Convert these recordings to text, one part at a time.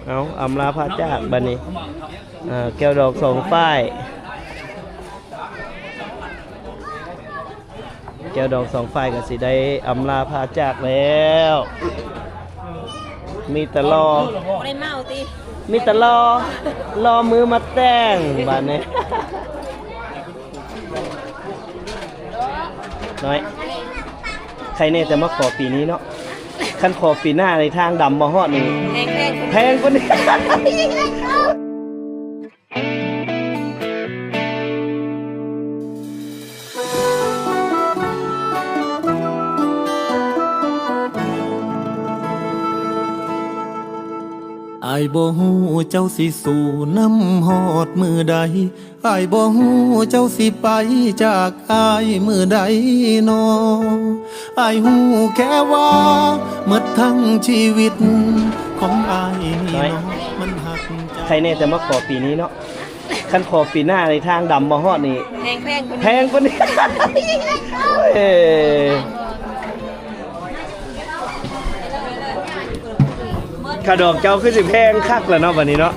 ເອົາ ອຳລາພາຈາກບາດນີ້ ເອີ ແກ້ວດອງສອງຝ່າຍ ແກ້ວດອງສອງຝ່າຍກໍຊິໄດ້ອຳລາພາຈາກແລ້ວ ມີແຕ່ຫຼໍ່ ບໍ່ໄດ້ເມົາຕິ ມີແຕ່ຫຼໍ່ ຫຼໍ່ມືມາແຕ່ງບາດນີ້ ນ້ອຍ ໃຄແນ່ແຕ່ມາຂໍປີນີ້ເນາະ ຄັນຂໍປີໜ້າໃນທາງດຳບໍ່ຮອດນີ້ ແພງ ແພງ ແພງກວ່ານີ້. ອ້າຍບໍ່ຮູ້ເຈົ້າຊິສູ້ນຳຮອດມື້ໃດ ອ້າຍບໍ່ຮູ້ເຈົ້າຊິໄປຈາກອ້າຍມື້ໃດນໍ ອ້າຍຮູ້ແຄ່ວ່າໝົດທັງຊີວິດຂອງອ້າຍນີ້ນໍ ມັນຮັກເຈົ້າ ໃຄແນ່ແຕ່ມາຂໍປີນີ້ເນາະ ຄັນຂໍປີໜ້າໃນທາງດຳບໍ່ຮອດນີ້ ແພງ ແພງກວ່ານີ້ ແພງກວ່ານີ້ ເອີ. ຄ່າດອງເຈົ້າຄືຊິແພງຄັກລະເນາະ ບາດນີ້ເນາະ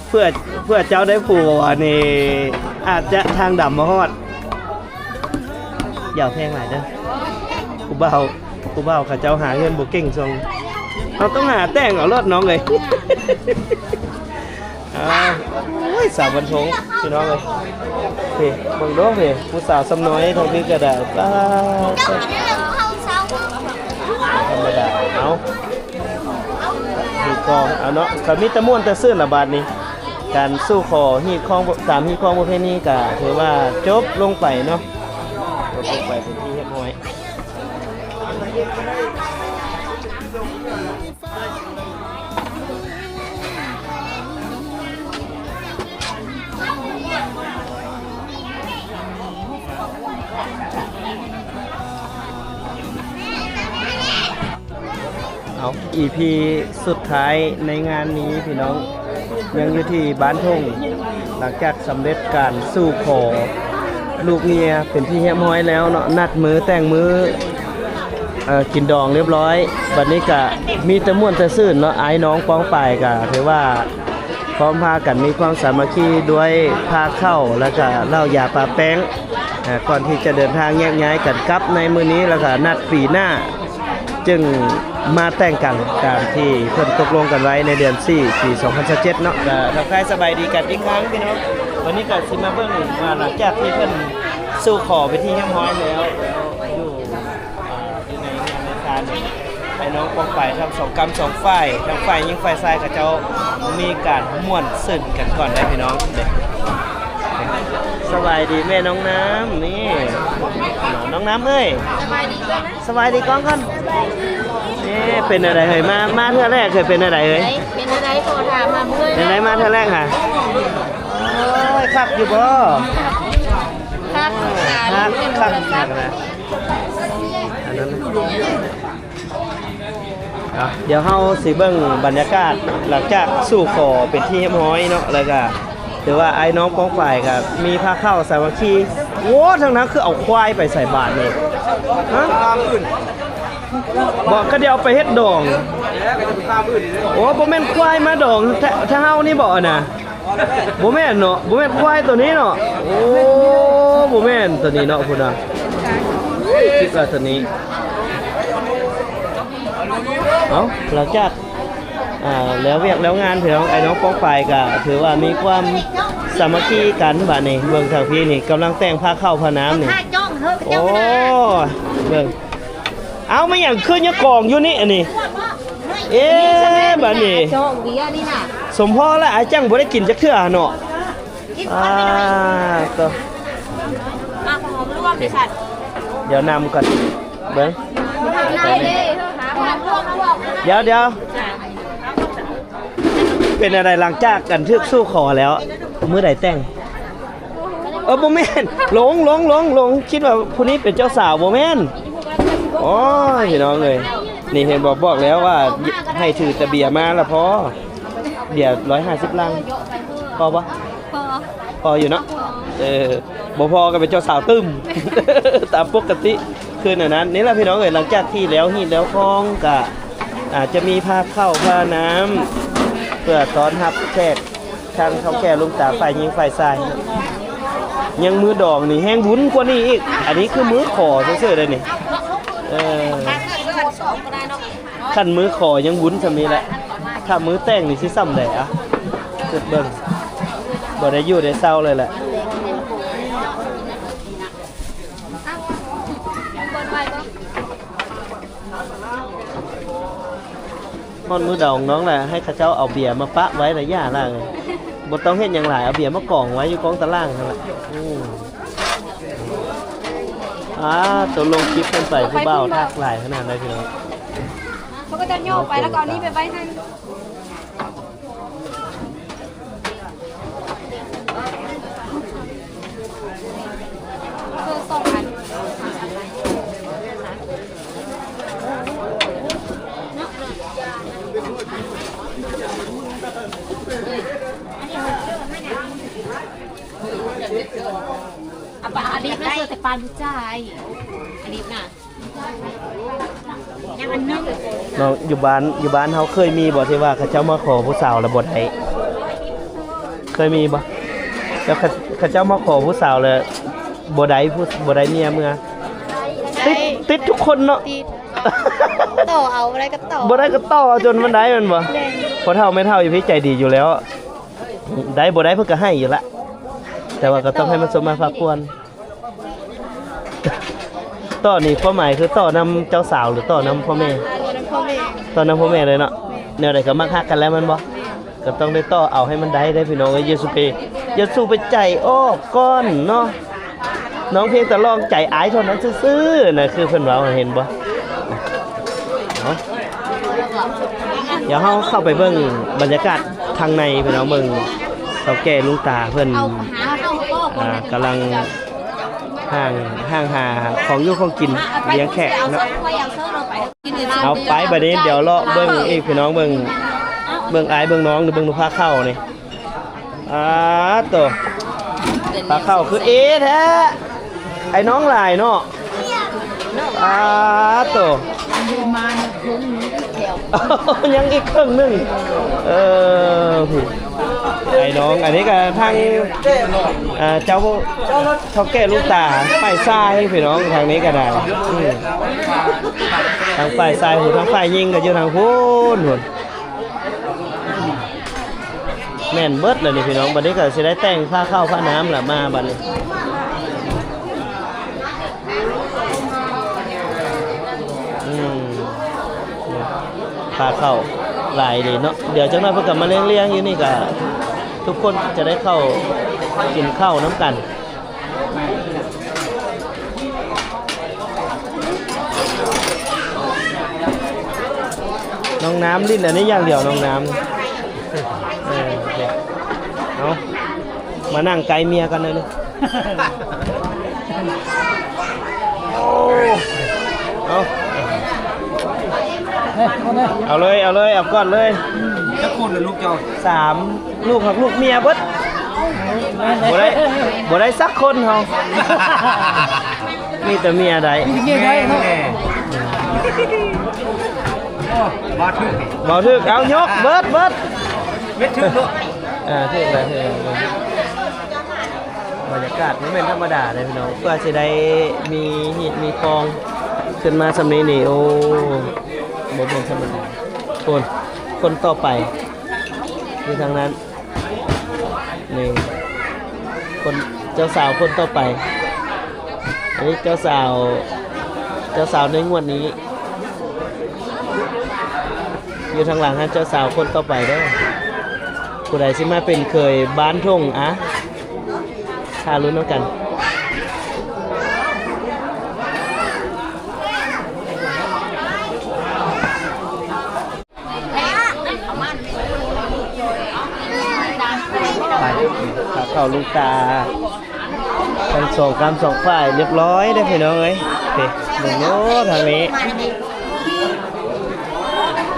ເພື່ອ ເພື່ອເຈົ້າໄດ້ຜົວນີ້ ອາດຈະທາງດຳມາຮອດ ຢ່າແພງຫຼາຍເດີ ຜູ້ບ່າວ ຜູ້ບ່າວເຂົາເຈົ້າຫາເງິນບໍ່ເກັ່ງຊ່ວງ ເຮົາຕ້ອງຫາແຕ່ງເອົາໂລດນ້ອງເອີຍ. ອ້າວ ໂອ້ຍ ສາວບັນທົງ ພີ່ນ້ອງເອີຍ ເອີ ເບິ່ງເດີ ເອີ ຜູ້ສາວຊຳນ້ອຍທາງພີ້ກໍໄດ້ ປ້າດ ທຳມະດາ ເອົາ ຮີດຄອງ ເອົາເນາະ ກໍມີແຕ່ມ່ວນແຕ່ຊື່ນລະບາດນີ້ ການສູ່ຂໍຮີດຄອງ ຕາມຮີດຄອງປະເພນີກໍຖືວ່າຈົບລົງໄປເນາະ ຈົບລົງໄປເປັນທີ່ຮຽບຮ້ອຍ. ເອົາ ອີພີສຸດທ້າຍໃນງານນີ້ພີ່ນ້ອງ ຍັງຢູ່ທີ່ບ້ານທົ່ງ ຫຼັງຈາກສຳເລັດການສູ່ຂໍລູກເມຍເປັນທີ່ຮຽບຮ້ອຍແລ້ວເນາະ ນັດມື້ແຕ່ງມື້ ເອີ ກິນດອງຮຽບຮ້ອຍ ບັດນີ້ກະມີແຕ່ມ່ວນແຕ່ຊື່ນເນາະ ອ້າຍນ້ອງປ້ອງປາຍກະຖືວ່າພ້ອມພາກັນມີຄວາມສາມັກຄີດ້ວຍພາເຂົ້າ ແລ້ວກະເຫຼົ້າຢາປາແປ້ງ ເອີ ກ່ອນທີ່ຈະເດີນທາງແຍກຍ້າຍກັນກັບໃນມື້ນີ້ ແລ້ວກະນັດປີໜ້າຈຶ່ງມາແຕ່ງກັນ ຕາມທີ່ເພິ່ນຕົກລົງກັນໄວ້ໃນເດືອນສີ່ ປີສອງພັນຊາວເຈັດເນາະ ກະທັກທາຍສະບາຍດີກັນອີກຄັ້ງພີ່ນ້ອງ ວັນນີ້ກະຊິມາເບິ່ງວ່າຫຼັງຈາກທີ່ເພິ່ນສູ່ຂໍເປັນທີ່ຮຽບຮ້ອຍແລ້ວ ຢູ່ ອ່າ ຢູ່ໃນງານໃນຊານນີ້ ອ້າຍນ້ອງປ້ອງປາຍທັງສອງກ້ຳສອງຝ່າຍ ທັງຝ່າຍຍິງຝ່າຍຊາຍ ເຂົາເຈົ້າມີການມ່ວນຊື່ນກັນກ່ອນໄດ໋ພີ່ນ້ອງເດ້. ສະບາຍດີແມ່ນ້ອງນ້ຳ ນີ້ ນ້ອງນ້ຳເອີຍ ສະບາຍດີ ສະບາຍດີກ້ອງກ່ອນ ເອີ ເປັນແນວໃດເຮີ້ຍ ມາ ມາເທື່ອແລກເຄີຍເປັນແນວໃດເຮີ້ຍ ເປັນແນວໃດ ຂໍຖາມມາເມື່ອຍ ເປັນແນວໃດ ມາເທື່ອແລກຫາ ໂອ້ຍ ຄັກຢູ່ບໍ່ ຄັກ ຄັກ ຄັກ ຄັກນະ ອັນນັ້ນນະ ອ່ະ ດຽວເຮົາຊິເບິ່ງບັນຍາກາດຫຼັງຈາກສູ່ຂໍເປັນທີ່ຮຽບຮ້ອຍເນາະ ແລ້ວກະຖືວ່າອ້າຍນ້ອງປ້ອງປາຍກະມີພາເຂົ້າສາມັກຄີ ໂອ້ ທາງນັ້ນຄືເອົາຄວາຍໄປໃສ່ບາດນີ້ ຮະ ບໍ່ ກະດຽວເອົາໄປເຮັດດອງ ໂອ້ ບໍ່ແມ່ນຄວາຍມາດອງ ແທ້ ແທ້ເຮົານີ້ບໍ່ນະ? ບໍ່ແມ່ນເນາະ ບໍ່ແມ່ນຄວາຍໂຕນີ້ເນາະ ໂອ້ ບໍ່ແມ່ນໂຕນີ້ເນາະ ພຸ້ນນະ ຄິດວ່າໂຕນີ້ ເອົ້າ ຫຼັງຈາກ ອ່າ ແລ້ວວຽກແລ້ວງານ ພີ່ນ້ອງ ອ້າຍນ້ອງປ້ອງປາຍກະຖືວ່າມີຄວາມສາມັກຄີກັນ ບາດນີ້ເບິ່ງທາງພີ້ນີ້ ກຳລັງແຕ່ງພາເຂົ້າພານ້ຳນີ້ ໂອ້ ເບິ່ງ ເອົ້າ ແມ່ນຫຍັງຄືຍັງກອງຢູ່ນີ້ ອັນນີ້ ເອ ບາດນີ້ ສົມພໍລະ ອ້າຍຈັ່ງບໍ່ໄດ້ກິນຈັກເທື່ອຫັ້ນເນາະ ອ່າ ໂຕ ດຽວນຳກ່ອນ ເບິ່ງ ດຽວ ດຽວ ເປັນແນວໃດຫຼັງຈາກອັນຖືກສູ່ຂໍແລ້ວ ມື້ໃດແຕ່ງ? ເອີ ບໍ່ແມ່ນ ຫຼົງ ຫຼົງ ຫຼົງ ຫຼົງ ຄິດວ່າຜູ້ນີ້ເປັນເຈົ້າສາວ ບໍ່ແມ່ນ ໂອ້ຍ ພີ່ນ້ອງເອີຍ ນີ້ເຫັນບໍ່ ບອກແລ້ວວ່າໃຫ້ຖືແຕ່ເບຍມາລະພໍ ເບຍຮ້ອຍຫ້າສິບລັງ ພໍບໍ່? ພໍ ພໍຢູ່ເນາະ ເອີ ບໍ່ພໍກໍເປັນເຈົ້າສາວຕື່ມ ຕາມປົກກະຕິ ຄືແນວນັ້ນ ນີ້ລະພີ່ນ້ອງເອີຍ ຫຼັງຈາກທີ່ແລ້ວຮີດແລ້ວຄອງກະ ອາດຈະມີພາເຂົ້າພານ້ຳ ເພື່ອຕ້ອນຮັບແຂກ ທັງເຖົ້າແກ່ລຸງຕາ ຝ່າຍຍິງຝ່າຍຊາຍ. ຍັງມື້ດອງນີ້ແຮງບຸນກວ່ານີ້ອີກ. ອັນນີ້ຄືມື້ຂໍຊື່ໆເດ້ນີ້. ເອີ ຄັນມື້ຂໍຍັງບຸນສ່ຳນີ້ແຫຼະ, ຖ້າມື້ແຕ່ງນີ້ຊິສ່ຳໃດອະ? ຄິດເບິ່ງ ບໍ່ໄດ້ຢູ່ໄດ້ເຊົາເລີຍແຫຼະ. ຮອດມື້ດອງນ້ອງລະ ໃຫ້ເຂົາເຈົ້າເອົາເບຍມາປະໄວ້ລະຢ່າລະ. ບໍ່ຕ້ອງເຮັດຫຍັງຫຼາຍ, ເອົາເບຍມາກອງໄວ້ຢູ່ກ້ອງຕາລ່າງຫັ້ນລະ. ອື ອາ ໂຕລົງຄລິບເພິ່ນໄປ ຜູ້ບ່າວທັກຫຼາຍຂະໜາດໃດພີ່ນ້ອງ. ເຂົາກໍຈະຍໍໄປ ແລ້ວກໍເອົານີ້ໄປໄວ້ໃຫ້. ເອີ ສອງອັນ ອາ ປາອາລິບນະ ເຊື່ອແຕ່ປານຜູ້ຊາຍ ອາລິບນະ. ເນາະ ຢູ່ບ້ານ ຢູ່ບ້ານເຮົາເຄີຍມີບໍ່ ທີ່ວ່າເຂົາເຈົ້າມາຂໍຜູ້ສາວແລ້ວບໍ່ໄດ້? ເຄີຍມີບໍ່? ແລ້ວເຂົາ ເຂົາເຈົ້າມາຂໍຜູ້ສາວແລ້ວບໍ່ໄດ້ ຜູ້ ບໍ່ໄດ້ເມຍເມືອ? ຕິດ ຕິດທຸກຄົນເນາະ. ຕິດ ຕໍ່ເອົາ ບໍ່ໄດ້ກໍຕໍ່ ບໍ່ໄດ້ກໍຕໍ່ເອົາຈົນມັນໄດ້ແມ່ນບໍ່? ແມ່ນ. ພໍ່ເຖົ້າແມ່ເຖົ້າຢູ່ພີ້ໃຈດີຢູ່ແລ້ວ ໄດ້ບໍ່ໄດ້ເພິ່ນກໍໃຫ້ຢູ່ລະ ແຕ່ວ່າກໍຕ້ອງໃຫ້ມັນສົມມາພາຄວນ. ຕໍ່ນີ້ຄວາມໝາຍຄືຕໍ່ນຳເຈົ້າສາວ ຫຼືຕໍ່ນຳພໍ່ແມ່? ຕໍ່ນຳພໍ່ແມ່ ຕໍ່ນຳພໍ່ແມ່ເລີຍເນາະ. ແມ່ນ. ແນວໃດກໍມັກຮັກກັນແລ້ວແມ່ນບໍ່? ແມ່ນ. ກໍຕ້ອງໄດ້ຕໍ່ເອົາໃຫ້ມັນໄດ້ເດ້ພີ່ນ້ອງເອີຍ. ຢ່າສູ່ໄປ ຢ່າສູ່ໄປໃຈອອກກ່ອນເນາະ. ນ້ອງພຽງແຕ່ລອງໃຈອ້າຍເທົ່ານັ້ນຊື່ໆນະ ຄືເພິ່ນເວົ້າ ເຫັນບໍ່? ເອົາ ດຽວເຮົາເຂົ້າໄປເບິ່ງບັນຍາກາດທາງໃນພີ່ນ້ອງ ເບິ່ງເຖົ້າແກ່ລຸງຕາເພິ່ນ ອ່າ ກຳລັງ ຫ້າງ ຫ້າງຫາຂອງຢູ່ຂອງກິນລ້ຽງແຂກເນາະ. ເອົາໄປ ບາດນີ້ດຽວເລາະເບິ່ງອີກພີ່ນ້ອງ ເບິ່ງ ເບິ່ງອ້າຍເບິ່ງນ້ອງ ເບິ່ງລູກຄ້າເຂົ້ານີ້. ອາໂຕ ພາເຂົ້າຄືເອແທ້ ໄອ້ນ້ອງຫຼາຍເນາະ. ອາໂຕ ຍັງອີກເຄິ່ງໜຶ່ງ. ເອີ ພີ່ ໄອ້ນ້ອງ ອັນນີ້ກໍທາງ ອ່າ ເຈົ້າ ເຖົ້າແກ່ລຸງຕາ ຝ່າຍຊາຍພີ່ນ້ອງ ທາງນີ້ກໍໄດ້ ອື ທາງຝ່າຍຊາຍພຸ້ນ ທາງຝ່າຍຍິງກໍຢູ່ທາງພຸ້ນ ພຸ້ນ. ແມ່ນເບິດແລ້ວນີ້ພີ່ນ້ອງ ບັດນີ້ກໍຊິໄດ້ແຕ່ງພາເຂົ້າພານ້ຳລະມາບັດນີ້. ອືມ ພາເຂົ້າຫຼາຍເດເນາະ. ດຽວຈັກໜ້ອຍເພິ່ນກໍມາລ້ຽງໆຢູ່ນີ້ ກໍທຸກຄົນຈະໄດ້ເຂົ້າກິນເຂົ້ານຳກັນ. ນ້ອງນ້ຳຫຼິ້ນອັນນີ້ຢ່າງດຽວ ນ້ອງນ້ຳ. ເອີ ເອົາ ມານັ່ງໃກ້ເມຍກ່ອນໜ້ອຍໜຶ່ງ. ເອົາ ເອົາເລີຍ ເອົາເລີຍ ເອົາກ່ອນເລີຍ. ຈັກຄົນລະລູກເຈົ້າ? ສາມ ລູກຮັກລູກເມຍເບິດ ບໍ່ໄດ້ ບໍ່ໄດ້ສັກຄົນເຮົາ ມີແຕ່ເມຍໄດ້ ມີແຕ່ເມຍໄດ້ເນາະ. ໂອ້ ບໍ່ຖືກ ບໍ່ຖືກ ເອົາ ຍົກ ເບິດ ເບິດ ເມັດຖືກເນາະ. ອ່າ ຖືກແລ້ວ ຖືກແລ້ວ. ບັນຍາກາດບໍ່ແມ່ນທຳມະດາເດ້ພີ່ນ້ອງ ກວ່າຊິໄດ້ມີຮີດມີຄອງຂຶ້ນມາສ່ຳນີ້ນີ້ ໂອ້ ບໍ່ແມ່ນທຳມະດາ. ຄົນ ຄົນຕໍ່ໄປຢູ່ທາງນັ້ນ ນີ້ ຄົນ ເຈົ້າສາວຄົນຕໍ່ໄປ. ອັນນີ້ເຈົ້າສາວ ເຈົ້າສາວໃນງວດນີ້ ຢູ່ທາງຫຼັງຫັ້ນ ເຈົ້າສາວຄົນຕໍ່ໄປເດີ້. ຜູ້ໃດຊິມາເປັນເຂີຍບ້ານທົ່ງ ອະ ຖ້າລຸ້ນນຳກັນ. ໄປ ພາເຂົ້າລຸງຕາ ທັງສອງຂ້າງສອງຝ່າຍ ລຽບຮ້ອຍເດ້ພີ່ນ້ອງເອີຍ. ເດ້ ເບິ່ງໂອ້ທາງນີ້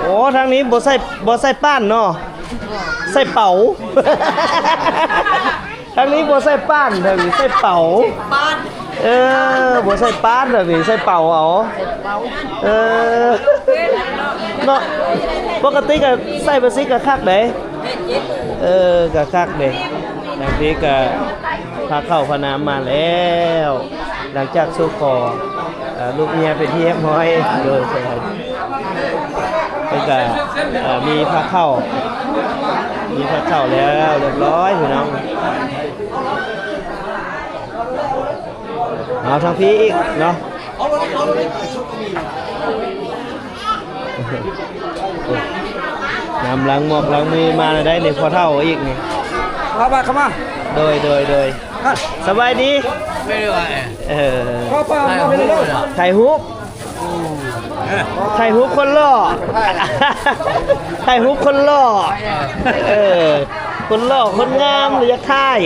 ໂອ້ ທາງນີ້ບໍ່ໃສ່ ບໍ່ໃສ່ປ້ານເນາະ ໃສ່ເປົາ. ທາງນີ້ບໍ່ໃສ່ປ້ານ ທາງນີ້ໃສ່ເປົາ. ເອີ ບໍ່ໃສ່ປ້ານ ທາງນີ້ໃສ່ເປົາເອົາ. ເອີ ເນາະ ປົກກະຕິກໍໃສ່ໄປຊິກໍຄັກເດ້. ເອີ ກະຄັກເດ້. ທາງພີ້ກະພາເຂົ້າພານ້ຳມາແລ້ວ ຫຼັງຈາກສູ່ຂໍ ເອີ ລູກເມຍເປັນທີ່ຮຽບຮ້ອຍ. ໂດຍ ເພິ່ນກະ ເອີ ມີພາເຂົ້າ ມີພາເຂົ້າແລ້ວຮຽບຮ້ອຍພີ່ນ້ອງ. ເອົາທາງພີ້ອີກເນາະ. ນ້ຳລ້າງໝວກລ້າງມືມາແລ້ວໄດ໋ນີ້ ພໍ່ເຖົ້າອີກນີ້. ເຂົ້າມາ ເຂົ້າມາ. ໂດຍ ໂດຍ ໂດຍ. ສະບາຍດີ. ເອີ ຖ່າຍຮູບ ຖ່າຍຮູບຄົນຫຼໍ່ ຖ່າຍຮູບຄົນຫຼໍ່. ເອີ ຄົນຫຼໍ່ຄົນງາມ ຢາກຖ່າຍ.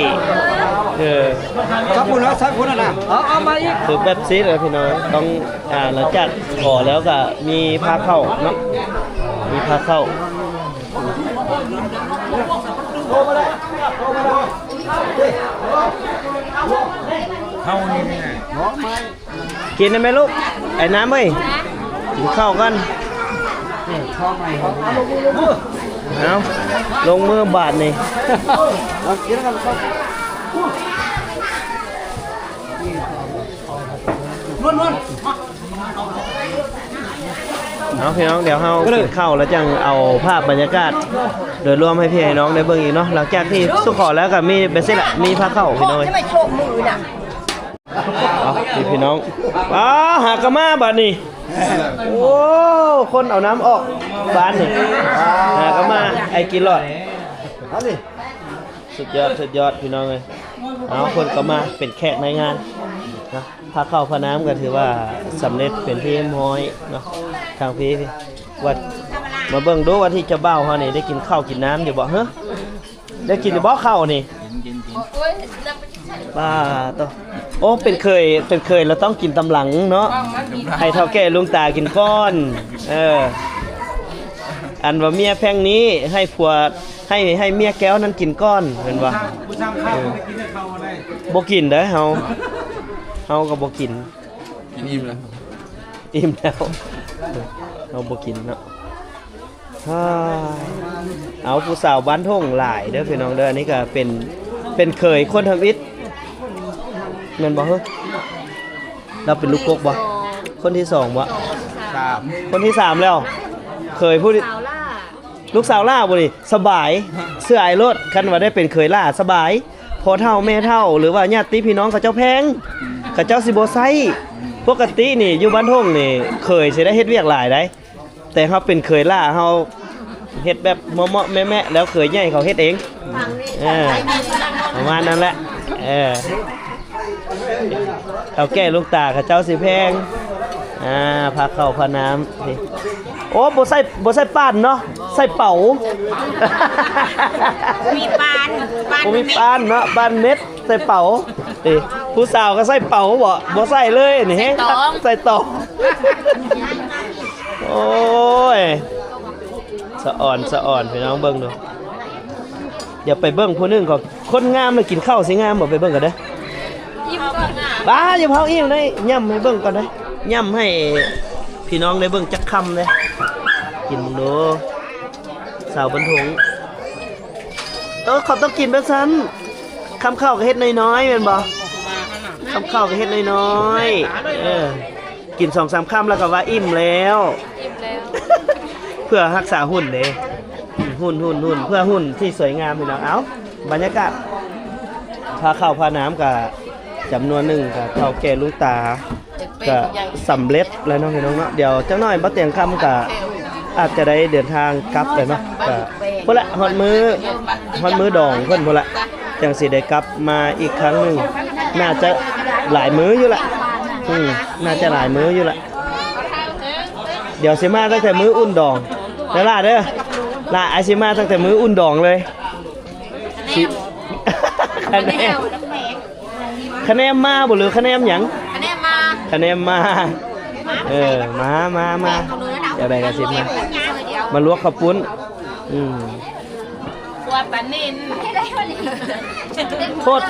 ເອີ ສັກພຸ້ນນະ ສັກພຸ້ນນະ. ເອົາ ເອົາມາອີກ. ຄືແບບຊີ້ແຫຼະພີ່ນ້ອງ ຕ້ອງ ອ່າ ຫຼັງຈາກຂໍແລ້ວກະມີພາເຂົ້າເນາະ ມີພາເຂົ້າ. ເຮົານີ້ແມ່ ກິນໄດ້ໄໝລູກ? ໄອ້ນ້ຳເອີຍ ກິນເຂົ້າກ່ອນ. ເອົາ ລົງມືບາດນີ້. ເອົາ ພີ່ນ້ອງ ດຽວເຮົາກິນເຂົ້າແລ້ວຈັ່ງເອົາພາບບັນຍາກາດໂດຍລວມໃຫ້ພີ່ໃຫ້ນ້ອງໄດ້ເບິ່ງອີກເນາະ. ຫຼັງຈາກທີ່ສູ່ຂໍແລ້ວກະມີແບບຊີ້ແຫຼະ ມີພາເຂົ້າພີ່ນ້ອງເອີຍ. ເອົາ ພີ່ນ້ອງ ອ້າ ຫາກະມາບາດນີ້. ໂອ້ ຄົນເອົານ້ຳອອກບາດນີ້ ຫາກະມາ. ໄອ້ກິນລອດ ສຸດຍອດ ສຸດຍອດພີ່ນ້ອງເອີຍ. ເອົາ ເພິ່ນກະມາເປັນແຂກໃນງານນະ. ພາເຂົ້າພານ້ຳກະຖືວ່າສຳເລັດເປັນທີ່ຮຽບຮ້ອຍເນາະ. ທາງພີ້ ວ່າ ມາເບິ່ງດູວ່າທີ່ເຈົ້າບ່າວເຮົານີ້ໄດ້ກິນເຂົ້າກິນນ້ຳຢູ່ບໍ່? ເຮີ ໄດ້ກິນຢູ່ບໍ່ເຂົ້ານີ້? ກິນ ກິນ ກິນ. ປ້າໂຕ ໂອ້ ເປັນເຂີຍ ເປັນເຂີຍລະຕ້ອງກິນຕາມຫຼັງເນາະ. ໃຫ້ເຖົ້າແກ່ລຸງຕາກິນກ່ອນ. ເອີ ອັນວ່າເມຍແພ່ງນີ້ໃຫ້ຜົວ ໃຫ້ ໃຫ້ເມຍແກ້ວນັ້ນກິນກ່ອນ ແມ່ນບໍ່? ບໍ່ກິນເດ້ເຮົາ ເຮົາກະບໍ່ກິນ. ກິນອີ່ມແລ້ວ ອີ່ມແລ້ວ ເຮົາບໍ່ກິນເນາະ. ເອົາ ຜູ້ສາວບ້ານທົ່ງຫຼາຍເດີພີ່ນ້ອງເດີ. ອັນນີ້ກະເປັນ ເປັນເຂີຍຄົນທຳອິດ ແມ່ນບໍ່ເຮີ? ລາວເປັນລູກກົກບໍ່? ຄົນທີສອງບໍ່? ສາມ ຄົນທີສາມແລ້ວ. ເຂີຍຜູ້ ສາວຫຼ້າ ລູກສາວຫຼ້າບໍ່ນີ້? ສະບາຍ ເຊື່ອອ້າຍໂລດ ຄັນວ່າໄດ້ເປັນເຂີຍຫຼ້າສະບາຍ. ພໍ່ເຖົ້າແມ່ເຖົ້າ ຫຼືວ່າຍາດຕິພີ່ນ້ອງເຂົາເຈົ້າແພງ ເຂົາເຈົ້າຊິບໍ່ໃຊ້. ປົກກະຕິນີ້ຢູ່ບ້ານທົ່ງນີ້ ເຂີຍຊິໄດ້ເຮັດວຽກຫຼາຍໃດ ແຕ່ເຮົາເປັນເຂີຍຫຼ້າ ເຮົາເຮັດແບບເໝາະໆແມະໆ ແລ້ວເຂີຍໃຫຍ່ເຂົາເຮັດເອງ. ເອີ ປະມານນັ້ນແຫຼະ. ເອີ ເຖົ້າແກ່ລຸງຕາເຂົາເຈົ້າຊິແພງ. ອ່າ ພາເຂົ້າພານ້ຳນີ້. ໂອ້ ບໍ່ໃສ່ ບໍ່ໃສ່ປານເນາະ ໃສ່ເປົາ. ມີປານ ປານ ບໍ່ມີປານເນາະ ປານເມັດ ໃສ່ເປົາ. ເອີ ຜູ້ສາວກະໃສ່ເປົາບໍ່? ບໍ່ໃສ່ເລີຍນີ້. ໃສ່ຕອງ ໃສ່ຕອງ. ໂອ້ຍ ສະອອນ ສະອອນ ພີ່ນ້ອງເບິ່ງດູ. ດຽວໄປເບິ່ງຜູ້ໜຶ່ງກ່ອນ. ຄົນງາມລະກິນເຂົ້າຊິງາມບໍ່? ໄປເບິ່ງກັນເດີ. ບ້າ ຢ່າເຜົາອີ່ມເລີຍ ຫຍ້ຳໃຫ້ເບິ່ງກ່ອນເດີ ຫຍ້ຳໃຫ້ພີ່ນ້ອງໄດ້ເບິ່ງຈັກຄຳເດີ. ກິນເບິ່ງດູ ສາວບັນທຸງ. ເອີ ເຂົາຕ້ອງກິນແບບຊັ້ນ ຄຳເຂົ້າກະເຮັດນ້ອຍໆ ແມ່ນບໍ່? ຄຳເຂົ້າກະເຮັດນ້ອຍໆ. ເອີ ກິນສອງສາມຄຳແລ້ວກະວ່າອີ່ມແລ້ວ ອີ່ມແລ້ວ ເພື່ອຮັກສາຫຸ່ນເດ້. ຫຸ່ນ ຫຸ່ນ ຫຸ່ນ ເພື່ອຫຸ່ນທີ່ສວຍງາມພີ່ນ້ອງ. ເອົາ ບັນຍາກາດ ພາເຂົ້າພານ້ຳກະຈຳນວນໜຶ່ງ ກະເຖົ້າແກ່ລຸງຕາ ກະສຳເລັດແລ້ວເນາະພີ່ນ້ອງເນາະ. ດຽວຈັກໜ້ອຍບໍ່ຕຽງຄ່ຳກະອາດຈະໄດ້ເດີນທາງກັບແລ້ວເນາະ. ກະພຸ້ນລະ ຮອດມື້ ຮອດມື້ດອງເພິ່ນພຸ້ນລະ ຈັ່ງຊິໄດ້ກັບມາອີກຄັ້ງໜຶ່ງ. ໜ້າຈະຫຼາຍມື້ຢູ່ລະ ອືມ ໜ້າຈະຫຼາຍມື້ຢູ່ລະ. ດຽວຊິມາຕັ້ງແຕ່ມື້ອຸ່ນດອງເດີຫຼ້າເດີ. ຫຼ້າ ອ້າຍຊິມາຕັ້ງແຕ່ມື້ອຸ່ນດອງເລີຍ. ຄະແນນ ຄະແນນມາບໍ່ ຫຼືຄະແນນຫຍັງ? ຄະແນນມາ ຄະແນນມາ. ເອີ ມາ ມາ ມາ ຈັ່ງໃດກະຊິມາ ມາລວກເຂົ້າປຸ້ນ. ອືມ ໂພດ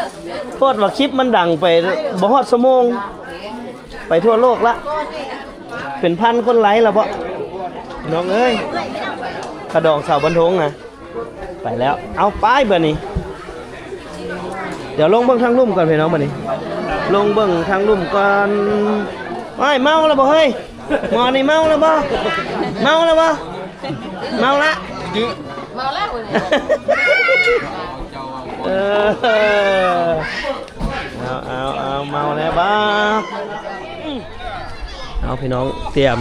ໂພດວ່າຄລິບມັນດັງໄປບໍ່ຮອດຊົ່ວໂມງ ໄປທົ່ວໂລກລະ ເປັນພັນຄົນໄລລະເບາະ ນ້ອງເອີຍ. ຂະດອງສາວບັນທົງນະ ໄປແລ້ວ ເອົາ ໄປບາດນີ້ ດຽວລົງເບິ່ງທາງລຸ່ມກ່ອນພີ່ນ້ອງ ບາດນີ້ ລົງເບິ່ງທາງລຸ່ມກ່ອນ. ໂອ້ຍ ເມົາແລ້ວບໍ່ເຮີ້ຍ? ໝໍນີ້ເມົາແລ້ວບໍ່? ເມົາແລ້ວບໍ່? ເມົາລະ ເມົາແລ້ວ ເອີ ເອົາ ເອົາ ເອົາ ເມົາແລ້ວບໍ່? ເອົາ ພີ່ນ້ອງ ຕຽມ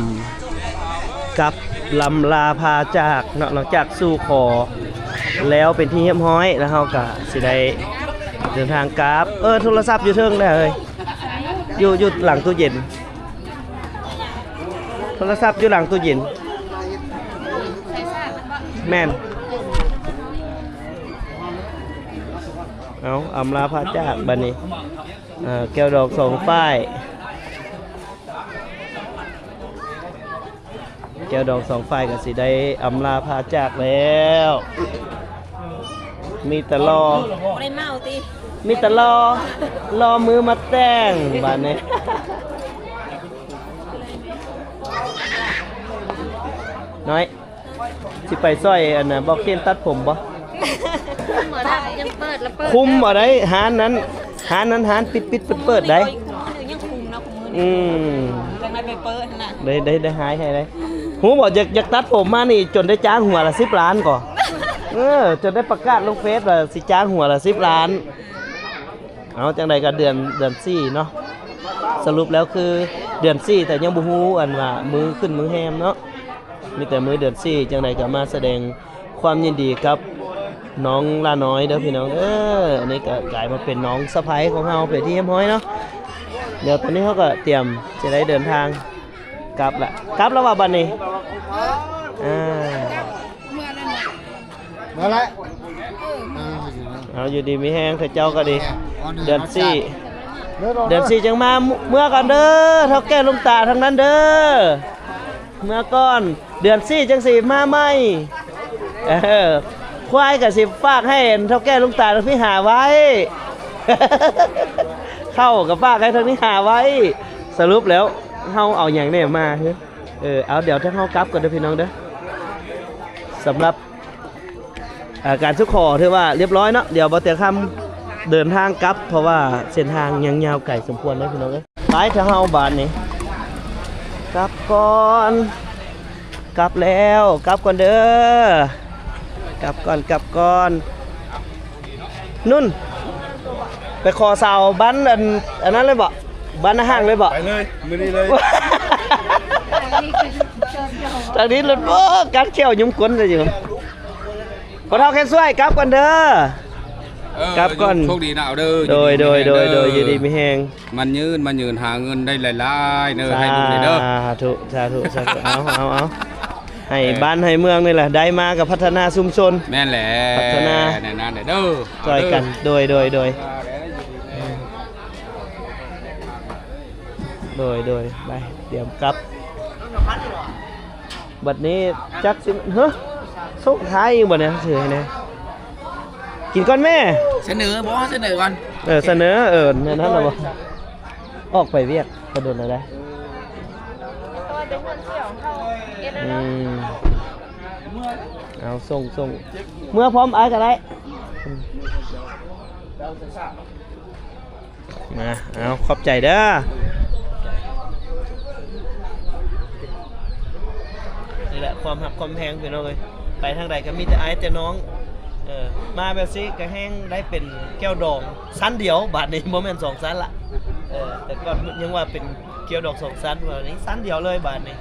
ກັບ ລ່ຳລາພາຈາກເນາະ ຫຼັງຈາກສູ່ຂໍແລ້ວເປັນທີ່ຮຽບຮ້ອຍ ແລ້ວເຮົາກະຊິໄດ້ເດີນທາງກັບ. ເອີ ໂທລະສັບຢູ່ເທິງເດ້ເຮີ້ຍ ຢູ່ ຢູ່ຫຼັງຕູ້ເຢັນ ໂທລະສັບຢູ່ຫຼັງຕູ້ເຢັນ. ແມ່ນ ເອົາ ອຳລາພາຈາກບາດນີ້ ເອີ ແກ້ວດອງສອງຝ່າຍ ແກ້ວດອງສອງຝ່າຍກໍຊິໄດ້ອຳລາພາຈາກແລ້ວ. ມີແຕ່ຫຼໍ່ ບໍ່ໄດ້ເມົາຕິ? ມີແຕ່ຫຼໍ່ ຫຼໍ່ມືມາແຕ່ງບາດນີ້. ນ້ອຍ ຊິໄປຊ່ອຍອັນນ່າ ບໍ່ເຄນຕັດຜົມບໍ່? ຍັງເປີດລະເປີດ ຄຸມເອົາໄດ໋ ຮ້ານນັ້ນ ຮ້ານນັ້ນ ຮ້ານປິດໆ ເປີດໆ ໄດ໋. ຍັງຄຸມເນາະ ຄຸມມື້ນີ້ ອືມ ຈັ່ງໄດ້ໄປເປີດຫັ້ນນະ ໄດ້ ໄດ້ ໄດ້ຫາຍໃຫ້ໄດ໋. ຮູ້ບໍ່ ຢາກ ຢາກຕັດຜົມມານີ້ ຈົນໄດ້ຈ້າງຫົວລະສິບລ້ານກໍ ເອີ ຈົນໄດ້ປະກາດລົງເຟສວ່າຊິຈ້າງຫົວລະສິບລ້ານ. ເອົາ ຈັ່ງໃດກໍເດືອນ ເດືອນສີ່ເນາະ ສະຫຼຸບແລ້ວຄືເດືອນສີ່ ແຕ່ຍັງບໍ່ຮູ້ອັນວ່າມື້ຂຶ້ນມື້ແຮມເນາະ ມີແຕ່ມື້ເດືອນສີ່. ຈັ່ງໃດກໍມາສະແດງຄວາມຍິນດີກັບນ້ອງຫຼ້ານ້ອຍເດີພີ່ນ້ອງເດີ. ອັນນີ້ກໍກາຍມາເປັນນ້ອງສະໃພ້ຂອງເຮົາເປັນທີ່ຮຽບຮ້ອຍເນາະ. ດຽວຕອນນີ້ເຮົາກໍຕຽມຈະໄດ້ເດີນທາງກັບລະ ກັບແລ້ວວ່າບັດນີ້ ເອີ ອ່າ ເມື່ອນັ້ນນະ ມາແລ້ວ ເອີ ເອົາ ຢູ່ດີມີແຮງເດີເຈົ້າກໍດີ. ເດືອນສີ່ ເດືອນສີ່ຈັ່ງມາ ເມືອກ່ອນເດີ ເຖົ້າແກ່ລຸງຕາທັງນັ້ນເດີ ເມືອກ່ອນ ເດືອນສີ່ຈັ່ງຊິມາໃໝ່. ເອີ ຄວາຍກໍຊິຝາກໃຫ້ເຖົ້າແກ່ລຸງຕາທາງພີ້ຫາໄວ້ ເຂົ້າກໍຝາກໃຫ້ທາງນີ້ຫາໄວ້. ສະຫຼຸບແລ້ວເຮົາເອົາຫຍັງແດ່ມາ? ເອີ ເອົາ ດຽວທາງເຮົາກັບກ່ອນເດີພີ່ນ້ອງເດີ. ສຳລັບ ອ່າ ການສູ່ຂໍຖືວ່າຮຽບຮ້ອຍເນາະ. ດຽວບໍ່ແຕ່ຄຳເດີນທາງກັບ ເພາະວ່າເສັ້ນທາງຍັງຍາວໄກສົມຄວນເດີພີ່ນ້ອງເອີຍ. ໄປເຖາະເຮົາບາດນີ້ ກັບກ່ອນ ກັບແລ້ວ ກັບກ່ອນເດີ ກັບກ່ອນ ກັບກ່ອນ. ນຸ່ນ ໄປຂໍສາວບ້ານອັນ ອັນນັ້ນເລີຍບໍ? ບ້ານນາຮັ່ງເລີຍບໍ? ໄປເລີຍ ມື້ນີ້ເລີຍ. ທາງນີ້ລົດ ໂອ້ ກັດແຂ້ວຍຸມກົ້ນເລີຍຢູ່. ພໍ່ເຖົ້າແຄນຊ່ວຍ ກັບກ່ອນເດີ. ເອີ ກັບກ່ອນ ໂຊກດີນະເອົາເດີ. ໂດຍ ຢູ່ດີມີແຮງເດີ ຢູ່ດີມີແຮງ ໝັ້ນຍືນ ໝັ້ນຍືນ ຫາເງິນໄດ້ຫຼາຍໆເດີ ສາທຸ ໃຫ້ລຸງນີ້ເດີ. ສາທຸ ສາທຸ ສາທຸ. ເອົາ ເອົາ ເອົາ ໃຫ້ ເອີ ບ້ານໃຫ້ເມືອງນີ້ແຫຼະ ໄດ້ມາກໍພັດທະນາຊຸມຊົນ. ແມ່ນແຫຼະ ພັດທະນາ ແນວນັ້ນແຫຼະເດີ ຊ່ອຍກັນ. ເອົາເດີ ໂດຍ ໂດຍ ໂດຍ ໂດຍ ໂດຍ ໄປ ຕຽມກັບ. ບັດນີ້ຈັກຊິ ເຮີ້ ສົ່ງທ້າຍອີກບໍ່ນີ້? ຖືໃຫ້ແດ່ ກິນກ່ອນແມ່. ສະເໜີບໍ່? ສະເໜີກ່ອນ. ເອີ ສະເໜີ ເອີ ແນວນັ້ນລະບໍ່? ອອກໄປວຽກກະດົນແລ້ວໄດ໋. ອືມ ເອົາ ສົ່ງ ສົ່ງ ເມືອພ້ອມອ້າຍກໍໄດ້. ມາ ເອົາ ຂອບໃຈເດີ. ນີ້ແຫຼະຄວາມຮັກຄວາມແພງພີ່ນ້ອງເອີຍ ໄປທາງໃດກໍມີແຕ່ອ້າຍແຕ່ນ້ອງ. ເອີ ມາແບບຊີ້ກໍແຮ່ງໄດ້ເປັນແກ້ວດອງຊັ້ນດຽວ ບາດນີ້ບໍ່ແມ່ນສອງຊັ້ນລະ. ເອີ ແຕ່ກ່ອນຍັງວ່າເປັນແກ້ວດອງສອງຊັ້ນ ບາດນີ້ຊັ້ນດຽວເລີຍບາດນີ້.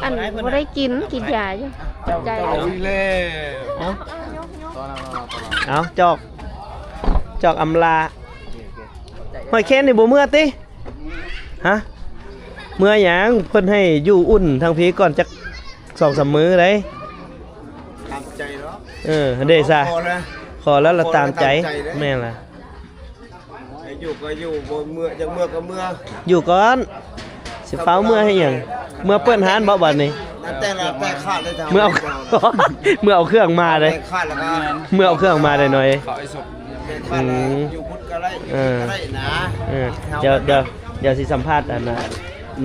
ອັນບໍ່ໄດ້ກິນ ກິນຢາຢູ່. ເອົາ ເອົາ ຈອກ ຈອກອຳລາ. ຫອຍແຄນນີ້ບໍ່ເມືອຕິ? ຮະ ເມືອຫຍັງ? ເພິ່ນໃຫ້ຢູ່ອຸ່ນທາງພີ້ກ່ອນຈັກສອງສາມມື້ໄດ໋. ຕາມໃຈເນາະ. ເອີ ເດຊະ ຂໍແລ້ວ ຂໍແລ້ວລະຕາມໃຈ. ແມ່ນລະ ໃຫ້ຢູ່ກໍຢູ່ ບໍ່ເມືອ ຢາກເມືອກໍເມືອ. ຢູ່ກ່ອນ ສ ຟ້າວເມືອເຮັດຫຍັງ? ເມືອເປີດຮ້ານບໍ່ບາດນີ້? ແຕ່ລະແຕ່ຂາດເລີຍ ເມືອເອົາ ເມືອເອົາເຄື່ອງມາເດ້ ແຕ່ຂາດແລ້ວກໍ ເມືອເອົາເຄື່ອງມາໄດ້ໜ້ອຍ. ເຂົາໄອ້ສົບ ແຕ່ຂາດແລ້ວ ອືມ ຢູ່ພຸ້ນກໍໄດ້ ເອີ ຢູ່ນີ້ກໍໄດ້ນະ. ເອີ ດຽວ ດຽວ ດຽວຊິສຳພາດອັນນ່າ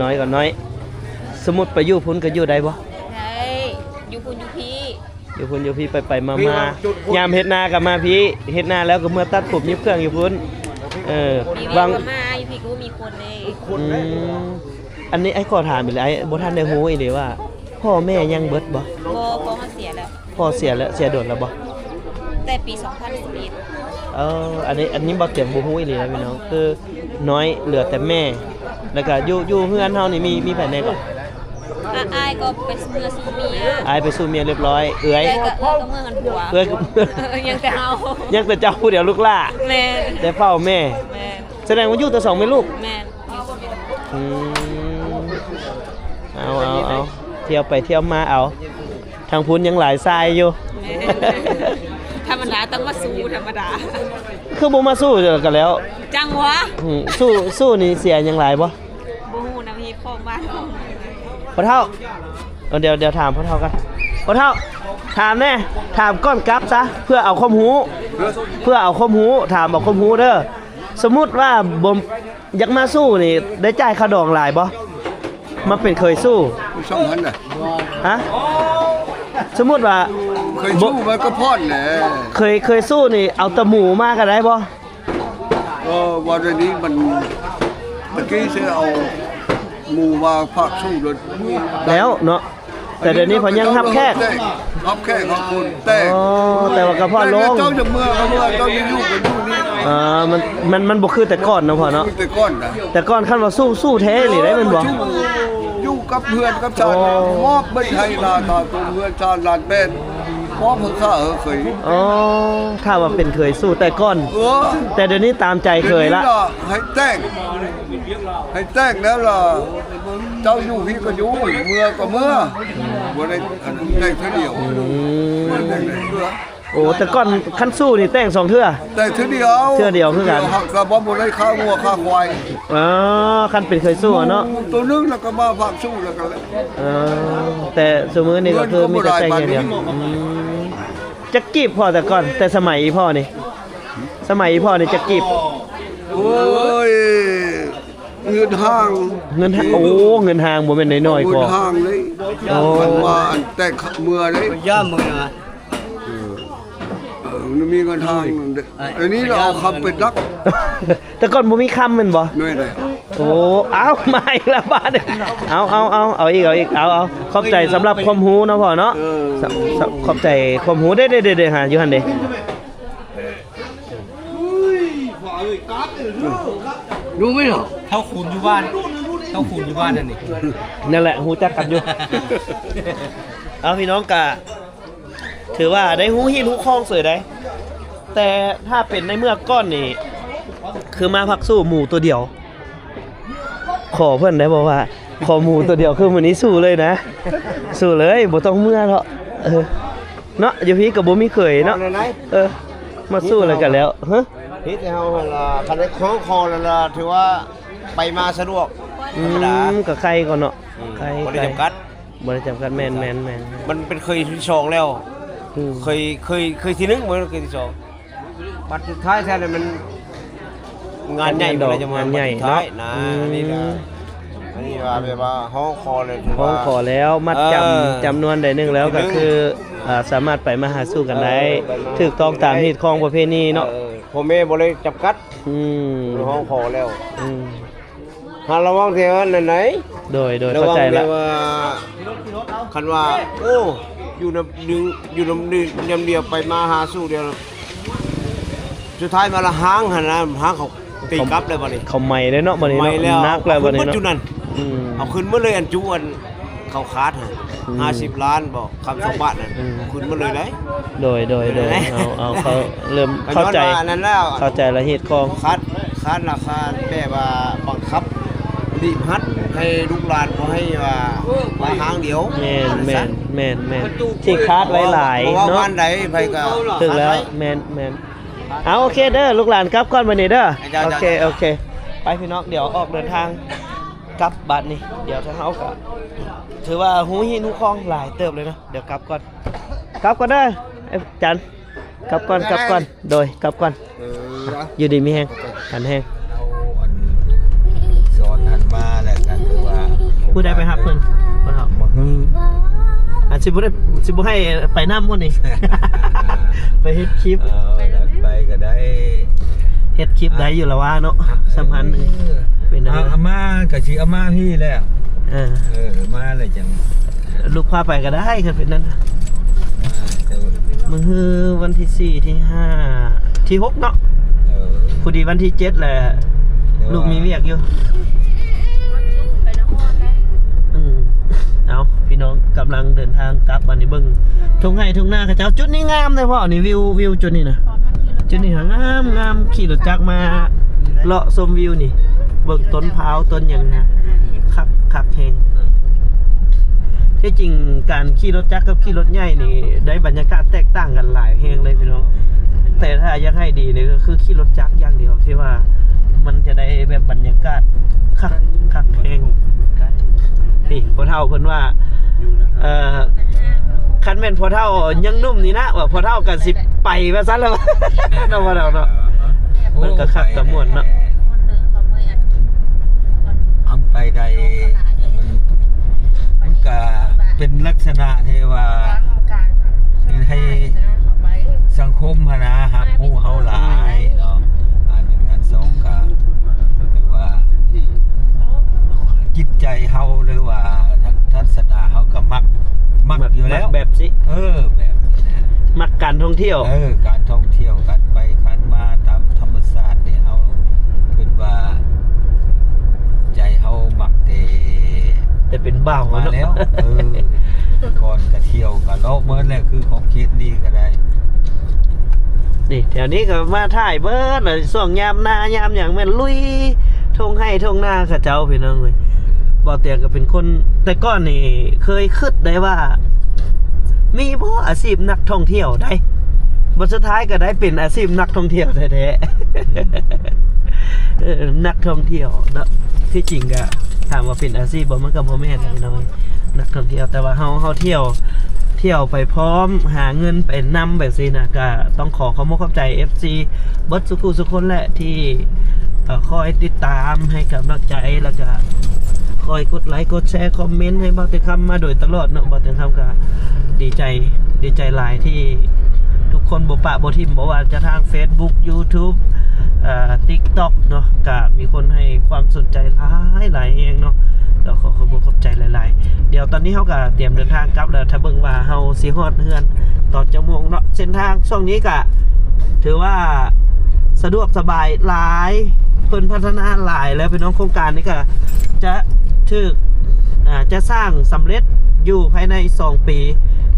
ນ້ອຍກ່ອນ ນ້ອຍ ສົມມຸດໄປຢູ່ພຸ້ນກໍຢູ່ໄດ້ບໍ່? ໄດ້ ຢູ່ພຸ້ນຢູ່ພີ້ ຢູ່ພຸ້ນຢູ່ພີ້ ໄປໆມາໆ ຍາມເຮັດນາກໍມາພີ້ ເຮັດນາແລ້ວກໍເມືອຕັດຜົມຫຍິບເຄື່ອງຢູ່ພຸ້ນ. ເອີ ມີວຽກກໍມາ ຢູ່ພີ້ກໍບໍ່ມີຄົນເດ້. ອືມ ອັນນີ້ອ້າຍຂໍຖາມອີກແລ້ວ ອ້າຍບໍ່ທັນໄດ້ຮູ້ອີກເດ້ວ່າ ພໍ່ແມ່ຍັງເບິດບໍ່? ບໍ່ ພໍ່ເຮົາເສຍແລ້ວ. ພໍ່ເສຍແລ້ວ ເສຍດົນແລ້ວບໍ່? ແຕ່ປີສອງພັນສິບເອັດ. ເອີ ອັນນີ້ ອັນນີ້ບໍ່ຕຽງບໍ່ຮູ້ອີ່ຫຼີນະພີ່ນ້ອງ ຄືນ້ອຍເຫຼືອແຕ່ແມ່ ແລ້ວກະຢູ່ ຢູ່ເຮືອນເຮົານີ້ມີ ມີໃຜແດ່ກໍ? ອາ ອ້າຍກໍໄປເມືອສູ່ເມຍ ອ້າຍໄປສູ່ເມຍຮຽບຮ້ອຍ ເອື້ອຍ ເອື້ອຍກໍ ເອື້ອຍກໍເມືອຫັ້ນຜົວ ເອື້ອຍກໍເມືອ ຍັງແຕ່ເຮົາ ຍັງແຕ່ເຈົ້າຜູ້ດຽວລູກຫຼ້າ. ແມ່ນ ແຕ່ເຝົ້າແມ່. ແມ່ນ ສະແດງວ່າຢູ່ແຕ່ສອງແມ່ລູກ. ແມ່ນ ອືມ ເອົາ ເອົາ ເອົາ ທ່ຽວໄປທ່ຽວມາເອົາ. ທາງພຸ້ນຍັງຫຼາຍຊາຍຢູ່. ແມ່ນ ທຳມະດາຕ້ອງມາສູ້ ທຳມະດາ. ຄືບໍ່ມາສູ້ກັນແລ້ວ? ຈັ່ງຫວະ. ອືມ ສູ້ ສູ້ນີ້ເສຍຫຍັງຫຼາຍບໍ່? ບໍ່ຮູ້ນຳ ເຮັດຂອງບ້ານຂອງເມືອງ. ພໍ່ເຖົ້າ ເອີ ດຽວ ດຽວຖາມພໍ່ເຖົ້າກ່ອນ. ພໍ່ເຖົ້າ ຖາມແດ່ ຖາມກ່ອນກັບຊະ ເພື່ອເອົາຄວາມຮູ້ ເພື່ອເອົາຄວາມຮູ້ ຖາມເອົາຄວາມຮູ້ເດີ. ສົມມຸດວ່າບໍ່ ຢາກມາສູ້ນີ້ໄດ້ຈ່າຍຄ່າດອງຫຼາຍບໍ່? ມາເປັນເຂີຍສູ້ ສອງພັນນະ. ຮະ? ສົມມຸດວ່າເຂີຍສູ້ມັນກໍຜ່ອນແຫຼະ. ເຂີຍ ເຂີຍສູ້ນີ້ເອົາແຕ່ໝູມາກໍໄດ້ບໍ່? ເອີ ວ່າດຽວນີ້ມັນ ຕະກີ້ຊິເອົາໝູມາຝາກສູ້ໂດຍແລ້ວເນາະ. ແຕ່ດຽວນີ້ເພິ່ນຍັງຮັບແຂກ ຮັບແຂກຮັບຄົນ ແຕ່ ອໍ ແຕ່ວ່າກໍພໍລົງ ເຈົ້າຈະເມືອກໍເມືອ ເຈົ້າຈະຢູ່ກໍຢູ່ນີ້. ອ່າ ມັນ ມັນ ມັນບໍ່ຄືແຕ່ກ່ອນເນາະພໍ່ເນາະ. ແຕ່ກ່ອນນະ ແຕ່ກ່ອນຄັນວ່າສູ້ ສູ້ແທ້ອີ່ຫຼີໄດ໋ແມ່ນບໍ່? ຢູ່ກັບເຮືອນກັບຊານ ໂອ້ ມອບເບິດໃຫ້ລານຕາຕົວເຮືອນຊານລານແປດ ມອບເພິ່ນຂ້າເຮີເຂີຍ. ອໍ ຖ້າວ່າເປັນເຂີຍສູ້ແຕ່ກ່ອນ. ເອີ ແຕ່ດຽວນີ້ຕາມໃຈເຂີຍລະ ໃຫ້ແຕ່ງ ໃຫ້ແຕ່ງແລ້ວລະ ເຈົ້າຢູ່ພີ້ກໍຢູ່ ເມືອກໍເມືອ ບໍ່ໄດ້ ອັນ ແຕ່ງເທື່ອດຽວ. ອືມ ແຕ່ງເທື່ອ ໂອ້ ແຕ່ກ່ອນຄັນສູ້ນີ້ແຕ່ງສອງເທື່ອ ແຕ່ງເທື່ອດຽວ ເທື່ອດຽວຄືກັນ ຫາກກໍບໍ່ ບໍ່ໄດ້ຄ່າງົວຄ່າຄວາຍ. ອໍ ຄັນເປັນເຂີຍສູ້ເນາະ ໂຕໜຶ່ງແລ້ວກໍມາຝາກສູ້ແລ້ວກໍ ເອີ ແຕ່ຊຸມື້ນີ້ກໍຄືມີແຕ່ແຕ່ງຢ່າງດຽວ. ອືມ ຈັກກີບພໍ່ແຕ່ກ່ອນ ແຕ່ສະໄໝອີ່ພໍ່ນີ້ ສະໄໝອີ່ພໍ່ນີ້ຈັກກີບ? ໂອ້ຍ ເງິນຫ້າງ ເງິນຫ້າງ ໂອ້ ເງິນຫ້າງບໍ່ແມ່ນນ້ອຍໆ ເງິນຫ້າງເດ້. ໂອ້ ຄັນວ່າອັນແຕ່ງເມືອເດ້ ຢ້າມເມືອນະ. ເອີ ເອີ ມັນມີເງິນຫ້າງ ອັນນີ້ລະເອົາຄຳເປັນຫຼັກ. ແຕ່ກ່ອນບໍ່ມີຄຳແມ່ນບໍ່? ແມ່ນເດ້. ໂອ້ ເອົາ ມາອີກແລ້ວບາດນີ້ ເອົາ ເອົາ ເອົາ ເອົາອີກ ເອົາອີກ ເອົາ ເອົາ ຂອບໃຈສຳລັບຄວາມຮູ້ເນາະພໍ່ເນາະ. ເອີ ຂອບໃຈຄວາມຮູ້ເດ້ ເດ້ ເດ້ ເດ້ ຫາຢູ່ຫັ້ນເດ້. ເຖົ້າຄູນຢູ່ບ້ານ ເຖົ້າຄູນຢູ່ບ້ານນັ້ນນີ້ ນັ້ນແຫຼະ ຮູ້ຈັກກັນຢູ່. ເອົາ ພີ່ນ້ອງກະຖືວ່າໄດ້ຮູ້ຮີດຮູ້ຄອງເສີຍໃດ ແຕ່ຖ້າເປັນໃນເມື່ອກ່ອນນີ້ ຄືມາພັກສູ້ໝູໂຕດຽວ. ຂໍເພິ່ນໄດ້ບໍ່ວ່າ ຂໍໝູໂຕດຽວຄືມື້ນີ້ສູ້ເລີຍນະ ສູ້ເລີຍ ບໍ່ຕ້ອງເມືອເນາະ. ເອີ ເນາະ ຢູ່ພີ້ກໍບໍ່ມີເຂີຍເນາະ. ເອີ ມາສູ້ແລ້ວກໍແລ້ວ. ຮະ? ເຮັດໃຫ້ເຮົາຫັ້ນລະ ຄັນໄດ້ຮ້ອງຂໍແລ້ວລະ ຖືວ່າໄປມາສະດວກ. ອືມ ທຳມະດາ ກໍໄຄກ່ອນເນາະ. ອືມ ໄຄ ບໍ່ໄດ້ຈຳກັດ ບໍ່ໄດ້ຈຳກັດ. ແມ່ນໆໆ ມັນເປັນເຂີຍທີສອງແລ້ວ. ອືມ ເຂີຍ ເຂີຍ ເຂີຍທີໜຶ່ງ ບໍ່ແມ່ນເຂີຍທີສອງ. ບັດສຸດທ້າຍແທ້ລະມັນງານໃຫຍ່ ງານໃຫຍ່ ງານໃຫຍ່ເນາະ. ອືມ ອັນນີ້ລະ ອັນນີ້ວ່າແບບວ່າຮ້ອງຂໍແລ້ວ ຮ້ອງຂໍແລ້ວ ມັດຈຳ ເອີ ຈຳນວນໃດໜຶ່ງແລ້ວ ກໍຄື ເອີ ສາມາດໄປມາຫາສູ່ກັນໄດ້ ເອີ ຖືກຕ້ອງຕາມຮີດຄອງປະເພນີເນາະ. ເອີ ພໍ່ແມ່ບໍ່ໄດ້ຈຳກັດ. ອືມ ຮ້ອງຂໍແລ້ວ. ອືມ ຫາລະວັງແຕ່ອັນນັ້ນໃດ໋. ໂດຍ ໂດຍ ເຂົ້າໃຈລະ ວ່າ ຄັນວ່າ ໂອ້ ຢູ່ນຳດຶງ ຢູ່ນຳດຶງ ຍາມດຽວໄປມາຫາສູ່ດຽວ ສຸດທ້າຍມາລະຮ້າງຫັ້ນນະ ຮ້າງເຂົາຕີກັບແລ້ວບັດນີ້. ເຂົາໄໝ້ແລ້ວເນາະ ບັດນີ້ເນາະ ໜັກແລ້ວບັດນີ້ເນາະ. ອືມ ເອົາຄືນໝົດເລີຍ ອັນຈຸອັນເຂົາຂາດຫັ້ນ ອືມ ຫ້າສິບລ້ານບໍ ຄຳສອງບາດນັ້ນ. ອືມ ຂຶ້ນມາເລີຍໄດ໋. ໂດຍ ໂດຍ ໂດຍ ເອົາ ເອົາ ເຂົາເລີ່ມເຂົ້າໃຈ ເຂົ້າໃຈລະເຮັດຂອງ ຄາດ ຄາດລາຄາແບບວ່າບັງຄັບບີບຮັດໃຫ້ລູກຫຼານບໍ່ໃຫ້ວ່າມາທາງດຽວ. ແມ່ນ ແມ່ນ ແມ່ນ ແມ່ນ ທີ່ຄາດໄວ້ຫຼາຍເນາະ ເພາະວ່າບ້ານໃດໃຜກໍຖືກແລ້ວ. ແມ່ນ ແມ່ນ ເອົາ ໂອເຄເດີ ລູກຫຼານກັບກ່ອນບັດນີ້ເດີ. ໂອເຄ ໂອເຄ ໄປພີ່ນ້ອງ ດຽວອອກເດີນທາງ. ກັບບາດນີ້ ດຽວທາງເຮົາກໍຖືວ່າຮູ້ຮີດຮູ້ຄອງຫຼາຍເຕີບເລີຍເນາະ. ດຽວກັບກ່ອນ ກັບກ່ອນເດີ ເອີ ຈັນ ກັບກ່ອນ ກັບກ່ອນ ໂດຍ ກັບກ່ອນ. ເອີ ຢູ່ດີມີແຮງ ຂອບໃຈ ຂັນແຮງ. ເອົາອັນສອນຫັ້ນມາແລ້ວກໍຄືວ່າ ຜູ້ໃດໄປຮັບເພິ່ນ ບໍ່ເທົ່າ ບໍ່ຮູ້ ອາດຊິບໍ່ໄດ້ ຊິບໍ່ໃຫ້ໄປນຳພຸ້ນນີ້ ໄປເຮັດຄລິບ ເອີ ໄປກໍໄດ້ ເຮັດຄລິບໄດ້ຢູ່ລະວ່າເນາະ ສຳພັນ ເອີ ເປັນຫຍັງ ເອົາມາກໍຊິເອົາມາພີ້ແລ້ວ ເອີ ເອີ ມາແລ້ວຈັ່ງ ລູກພາໄປກໍໄດ້ ຄັນເປັນນັ້ນ ອ່າ ແຕ່ວ່າ ມື້ຮືວັນທີສີ່ ທີຫ້າ ທີຫົກເນາະ ເອີ ພໍດີວັນທີເຈັດແຫຼະ ແຕ່ວ່າ ລູກມີວຽກຢູ່ ອືມ ເອົາ ພີ່ນ້ອງກຳລັງເດີນທາງກັບ ບັດນີ້ເບິ່ງທົ່ງໄຮ່ທົ່ງນາເຂົາເຈົ້າ ຈຸດນີ້ງາມເດ້ພໍ່ ນີ້ວິວ ວິວຈຸດນີ້ນະ ຈຸດນີ້ຫາງາມໆ ຂີ່ລົດຈັກມາເລາະຊົມວິວນີ້ ເບິ່ງຕົ້ນພ້າວຕົ້ນຫຍັງນະ ຄັກ ຄັກແຮງ. ທີ່ຈິງການຂີ່ລົດຈັກກັບຂີ່ລົດໃຫຍ່ນີ້ ໄດ້ບັນຍາກາດແຕກຕ່າງກັນຫຼາຍແຮງເລີຍພີ່ນ້ອງ ແຕ່ຖ້າຢາກໃຫ້ດີນີ້ກໍຄືຂີ່ລົດຈັກຢ່າງດຽວ ທີ່ວ່າມັນຈະໄດ້ແບບບັນຍາກາດຄັກ ຄັກແຮງ. ນີ້ພໍ່ເຖົ້າເພິ່ນວ່າ ເອີ ຄັນແມ່ນພໍ່ເຖົ້າຍັງໜຸ່ມນີ້ນະ ວ່າພໍ່ເຖົ້າກໍຊິໄປວ່າຊັ້ນລະ ເນາະ ພໍ່ເຖົ້າເນາະ ມັນກໍຄັກກໍມ່ວນເນາະ. ເອົາໄປໄດ້ ມັນ ມັນກະເປັນລັກສະນະທີ່ວ່າ ໃຫ້ສັງຄົມຫັ້ນນະ ຮັບຮູ້ເຮົາຫຼາຍເນາະ ອັນໜຶ່ງ ອັນສອງກະ ຫຼືວ່າ ຈິດໃຈເຮົາ ຫຼືວ່າທັດສະນະເຮົາກໍມັກ ມັກຢູ່ແລ້ວ ມັກແບບຊິ ເອີ ແບບນີ້ນະ ມັກການທ່ອງທ່ຽວ ເອີ ການທ່ອງທ່ຽວ ການໄປການມາຕາມທຳມະຊາດນີ້ ເຮົາຄິດວ່າໃຈເຮົາມັກແຕ່ ແຕ່ເປັນບ່າວມາແລ້ວ ເອີ ກ່ອນກະທ່ຽວກະເລາະເໝິດແຫຼະ ຄືຂອງເຂດນີ້ກໍໄດ້ ນີ້ແຖວນີ້ກໍມາຖ່າຍເບີດລະ ຊ່ວງຍາມນາຍາມຫຍັງແມ່ນລຸຍທົ່ງໄຮ່ທົ່ງນາເຂົາເຈົ້າ ພີ່ນ້ອງເອີຍ. ບ່າວຕຽງກໍເປັນຄົນ ແຕ່ກ່ອນນີ້ເຄີຍຄິດໄດ້ວ່າ ມີບໍ່ອາຊີບນັກທ່ອງທ່ຽວໃດ໋ ບັດສຸດທ້າຍກໍໄດ້ເປັນອາຊີບນັກທ່ອງທ່ຽວແທ້ໆ ເອີ ນັກທ່ອງທ່ຽວເນາະ. ທີ່ຈິງກໍຖາມວ່າເປັນອາຊີບບໍ່ ມັນກໍບໍ່ແມ່ນ ພີ່ນ້ອງເອີຍ ນັກທ່ອງທ່ຽວ ແຕ່ວ່າເຮົາ ເຮົາທ່ຽວ ທ່ຽວໄປພ້ອມ ຫາເງິນໄປນຳແບບຊີ້ນະ ກໍຕ້ອງຂໍຂອບອົກຂອບໃຈເອັຟຊີເບິດສູ່ຜູ້ສູ່ຄົນແຫຼະ ທີ່ ເອີ ຄອຍຕິດຕາມໃຫ້ກຳລັງໃຈ ແລ້ວກໍຄອຍກົດໄລກົດແຊຄອມເມັນໃຫ້ບ່າວຕຽງຄຳມາໂດຍຕະຫຼອດເນາະ. ບ່າວຕຽງຄຳກໍດີໃຈ ດີໃຈຫຼາຍທີ່ທຸກຄົນບໍ່ປະບໍ່ຖິ້ມ ບໍ່ວ່າຈະທາງເຟສບຸກ ຢູທູບ ເອີ ຕິກຕັອກເນາະ ກໍມີຄົນໃຫ້ຄວາມສົນໃຈຫຼາຍ ຫຼາຍແຮງເນາະ ກໍຂໍຂອບອົກຂອບໃຈຫຼາຍໆ. ດຽວຕອນນີ້ເຮົາກໍຕຽມເດີນທາງກັບແລ້ວ ຖ້າເບິ່ງວ່າເຮົາຊິຮອດເຮືອນຕອນຈັກໂມງເນາະ. ເສັ້ນທາງຊ່ວງນີ້ກໍຖືວ່າສະດວກສະບາຍຫຼາຍ ເພິ່ນພັດທະນາຫຼາຍແລ້ວ ພີ່ນ້ອງ. ໂຄງການນີ້ກໍຈະຖືກ ອ່າ ຈະສ້າງສຳເລັດຢູ່ພາຍໃນສອງປີ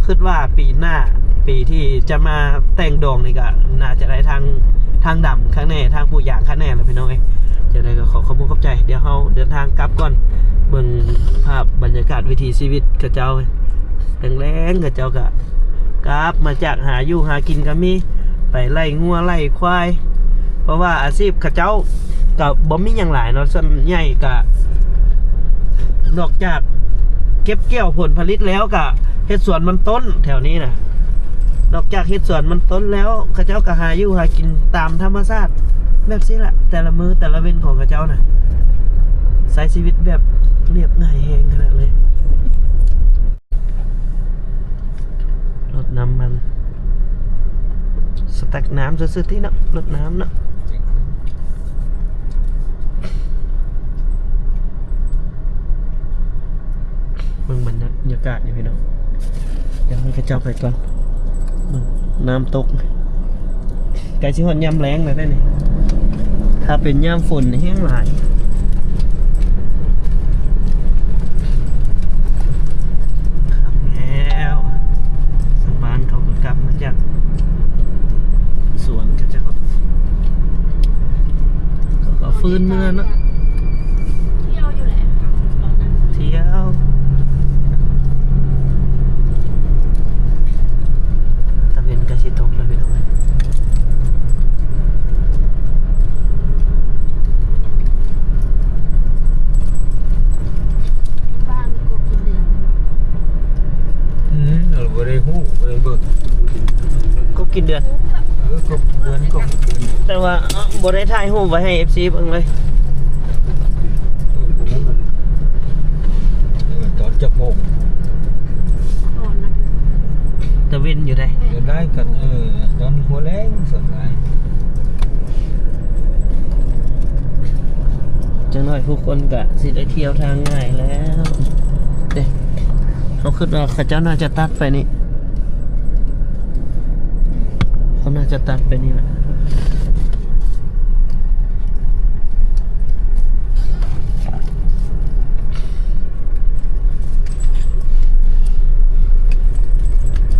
ຄິດວ່າປີໜ້າ ປີທີ່ຈະມາແຕ່ງດອງນີ້ກໍໜ້າຈະໄດ້ທາງ ທາງດຳຄັກແນ່ ທາງປູຢາງຄັກແນ່ແຫຼະ ພີ່ນ້ອງເອີຍ. ຈັ່ງໃດກໍຂໍຂອບຄຸນຂອບໃຈ ດຽວເຮົາເດີນທາງກັບກ່ອນ ເບິ່ງພາບບັນຍາກາດວິຖີຊີວິດເຂົາເຈົ້າ ແລງໆ ເຂົາເຈົ້າກໍກັບມາຈາກຫາຢູ່ຫາກິນກໍມີ ໄປໄລ່ງົວໄລ່ຄວາຍ ເພາະວ່າອາຊີບເຂົາເຈົ້າກໍບໍ່ມີຫຍັງຫຼາຍເນາະ ສ່ວນໃຫຍ່ກໍນອກຈາກເກັບກ່ຽວຜົນຜະລິດແລ້ວ ກໍເຮັດສວນມັນຕົ້ນແຖວນີ້ນະ. ນອກຈາກເຮັດສວນມັນຕົ້ນແລ້ວ ເຂົາເຈົ້າກໍຫາຢູ່ຫາກິນຕາມທຳມະຊາດແບບຊີ້ແຫຼະ ແຕ່ລະມື້ແຕ່ລະເວັນຂອງເຂົາເຈົ້ານະ ໃຊ້ຊີວິດແບບລຽບງ່າຍແຮງຂະໜາດເລີຍ. ລົດນ້ຳມັນ ສະຕັກນ້ຳຊື່ໆ ຕິເນາະ ລົດນ້ຳເນາະ. ເບິ່ງບັນຍາກາດນີ້ພີ່ນ້ອງ ດຽວໃຫ້ເຂົາເຈົ້າໄປກ່ອນ. ເບິ່ງນ້ຳຕົກ ໃກ້ຊິຮອດຍາມແລ້ງແລ້ວເດ້ນີ້ ຖ້າເປັນຍາມຝົນນີ້ແຮງຫຼາຍ. ແລ້ວຊາວບ້ານເຂົາກໍກັບມາຈາກສວນເຂົາເຈົ້າ ເຂົາກໍຟື້ນເມືອເນາະ. ທ່ຽວຢູ່ແຫຼະ ຕອນນັ້ນທ່ຽວ ຕາເວັນໃກ້ຊິຕົກແລ້ວພີ່ນ້ອງເອີຍ. ບໍ່ໄດ້ຮູ້ ບໍ່ໄດ້ເບິ່ງ ກົບກິນເດືອນ ເອີ ກົບເດືອນ ກົບກິນເດືອນ ແຕ່ວ່າບໍ່ໄດ້ຖ່າຍຮູບໄວ້ໃຫ້ເອັຟຊີເບິ່ງເລີຍ ເອີ ຕອນຈັກໂມງ ຕອນນະ ຕາເວັນຢູ່ໃດ ເອີ ໄດ້ກັນ ເອີ ຕອນຫົວແລງສ່ວນຫຼາຍ ຈັກໜ້ອຍຜູ້ຄົນກະຊິໄດ້ທ່ຽວທາງງ່າຍແລ້ວເດ້ ເຮົາຄິດວ່າເຂົາເຈົ້າໜ້າຈະຕັດໄປນີ້ ເຂົາໜ້າຈະຕັດໄປນີ້ແຫຼະ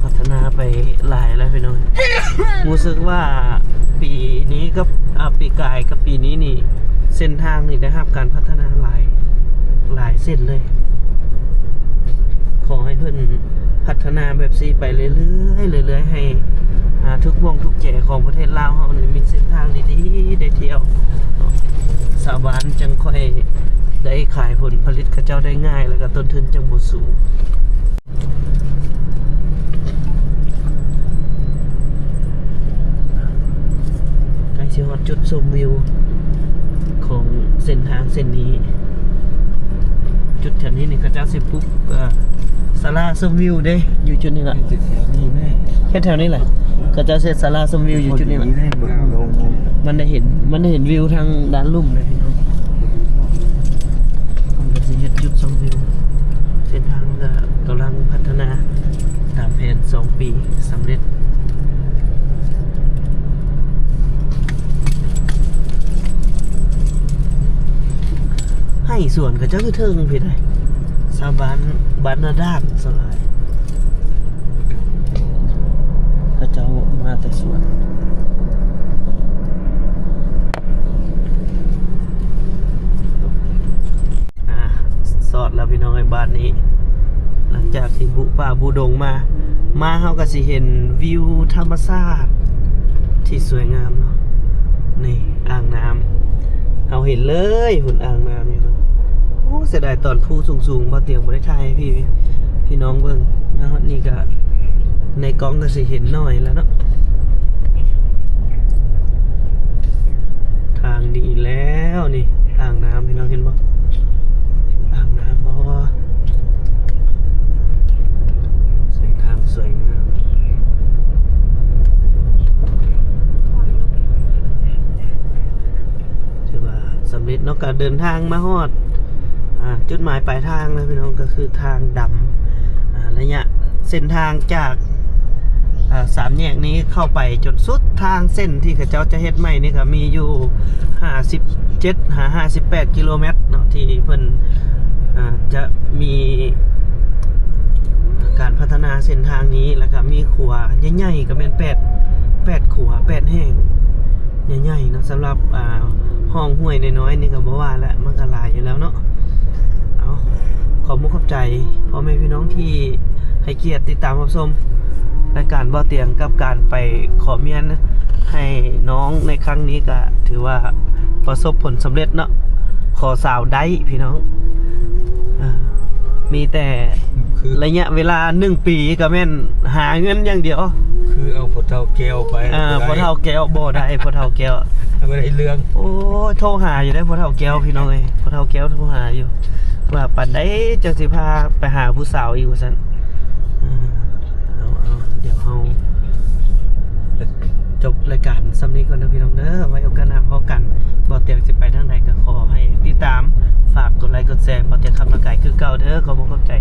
ພັດທະນາໄປຫຼາຍແລ້ວພີ່ນ້ອງ ຮູ້ສຶກວ່າປີນີ້ກັບ ອາ ປີກາຍກັບປີນີ້ນີ້ ເສັ້ນທາງນີ້ໄດ້ຮັບການພັດທະນາຫຼາຍ ຫຼາຍເສັ້ນເລີຍ ຂໍໃຫ້ເພິ່ນພັດທະນາແບບຊີ້ໄປເລື້ອຍໆ ເລື້ອຍໆ ໃຫ້ ອາ ທຸກມ່ວງທຸກແຈຂອງປະເທດລາວເຮົານີ້ມີເສັ້ນທາງດີໆ ໄດ້ທ່ຽວ ຊາວບ້ານຈັ່ງຄ່ອຍໄດ້ຂາຍຜົນຜະລິດເຂົາເຈົ້າໄດ້ງ່າຍ ແລ້ວກໍຕົ້ນທຶນຈັ່ງບໍ່ສູງ. ໃກ້ຊິຮອດຈຸດຊົມວິວຂອງເສັ້ນທາງເສັ້ນນີ້ ຈຸດແຖວນີ້ນີ້ເຂົາເຈົ້າຊິປຸກ ເອີ ສາລາຊົມວິວເດ້ ຢູ່ຈຸດນີ້ລະ ເຮັດແຖວນີ້ແຫຼະ ເຂົາເຈົ້າເຮັດສາລາຊົມວິວຢູ່ຈຸດນີ້ລະ ມັນໄດ້ເຫັນ ມັນໄດ້ເຫັນວິວທາງດ້ານລຸ່ມເດ້ພີ່ນ້ອງ ເພິ່ນກໍຊິເຮັດຈຸດຊົມວິວ ເສັ້ນທາງກໍກຳລັງພັດທະນາຕາມແຜນສອງປີສຳເລັດ ໄຮ່ສວນເຂົາເຈົ້າຢູ່ເທິງພີ້ໃດ໋ ຊາວບ້ານບ້ານນາດ້ານສ່ວນຫຼາຍ ເຂົາເຈົ້າມາແຕ່ສວນ ອາ ຊອດແລ້ວພີ່ນ້ອງເອີຍ ບາດນີ້ ຫຼັງຈາກທີ່ບຸປ່າບຸດົງມາ ມາເຮົາກໍຊິເຫັນວິວທຳມະຊາດທີ່ສວຍງາມເນາະ ນີ້ອ່າງນ້ຳ ເຮົາເຫັນເລີຍພຸ້ນ ອ່າງນ້ຳຢູ່ພຸ້ນ ໂອ້ ເສຍດາຍຕອນພູສູງໆ ບໍ່ຕຽງບໍ່ໄດ້ຖ່າຍໃຫ້ພີ່ ພີ່ນ້ອງເບິ່ງ ມາຮອດນີ້ກໍ ໃນກ້ອງກໍຊິເຫັນໜ້ອຍແລ້ວເນາະ ທາງດີແລ້ວນີ້ ອ່າງນ້ຳ ພີ່ນ້ອງເຫັນບໍ່? ອ່າງນ້ຳບໍ່? ເສັ້ນທາງສວຍງາມ ຖືວ່າສຳເລັດເນາະ ການເດີນທາງມາຮອດ ອາ ຈຸດໝາຍປາຍທາງແລ້ວພີ່ນ້ອງ ກໍຄືທາງດຳ ອາ ໄລຍະເສັ້ນທາງຈາກ ອາ ສາມແຍກນີ້ເຂົ້າໄປຈົນສຸດທາງເສັ້ນທີ່ເຂົາເຈົ້າຈະເຮັດໃໝ່ນີ້ ກໍມີຢູ່ຫ້າສິບເຈັດຫາຫ້າສິບແປດກິໂລແມັດເນາະ ທີ່ເພິ່ນ ອາ ຈະມີການພັດທະນາເສັ້ນທາງນີ້ ແລ້ວກໍມີຂົວໃຫຍ່ໆ ກໍແມ່ນແປດ ແປດຂົວ ແປດແຫ່ງ ໃຫຍ່ໆເນາະ ສຳລັບ ອ່າ ຮ່ອງຫ້ວຍນ້ອຍໆນີ້ກໍບໍ່ວ່າແຫຼະ ມັນກໍຫຼາຍຢູ່ແລ້ວເນາະ. ເອົາ ຂອບມຸກຂອບໃຈພໍ່ແມ່ພີ່ນ້ອງທີ່ໃຫ້ກຽດຕິດຕາມຮັບຊົມລາຍການບໍ່ຕຽງ ກັບການໄປຂໍມຽນໃຫ້ນ້ອງໃນຄັ້ງນີ້ ກໍຖືວ່າປະສົບຜົນສຳເລັດເນາະ ຂໍສາວໄດ້ພີ່ນ້ອງ ເອີ ມີແຕ່ ຄືໄລຍະເວລາໜຶ່ງປີກໍແມ່ນຫາເງິນຢ່າງດຽວ ຄືເອົາພໍ່ເຖົ້າແກ້ວໄປ ອ່າ ບໍ່ໄດ້ ພໍ່ເຖົ້າແກ້ວບໍ່ໄດ້ ພໍ່ເຖົ້າແກ້ວ ບໍ່ໄດ້ເລື່ອງ ໂອ້ຍ ໂທຫາຢູ່ເດ້ພໍ່ເຖົ້າແກ້ວ ພີ່ນ້ອງເອີຍ ພໍ່ເຖົ້າແກ້ວໂທຫາຢູ່ ວ່າປານໃດຈັ່ງຊິພາໄປຫາຜູ້ສາວອີກວ່າຊັ້ນ ເອີ ເອົາ ເອົາ ດຽວເຮົາ ຈົບລາຍການສ່ຳນີ້ກ່ອນເດີພີ່ນ້ອງເດີ ໄວ້ໂອກາດໜ້າພໍ້ກັນ ບໍ່ຕຽງຊິໄປທາງໃດກໍຂໍໃຫ້ຕິດຕາມ ຝາກກົດໄລກົດແຊ ບໍ່ຕຽງຄຳນາໄກຄືເກົ່າເດີ ຂອບຄຸນຂອບໃຈ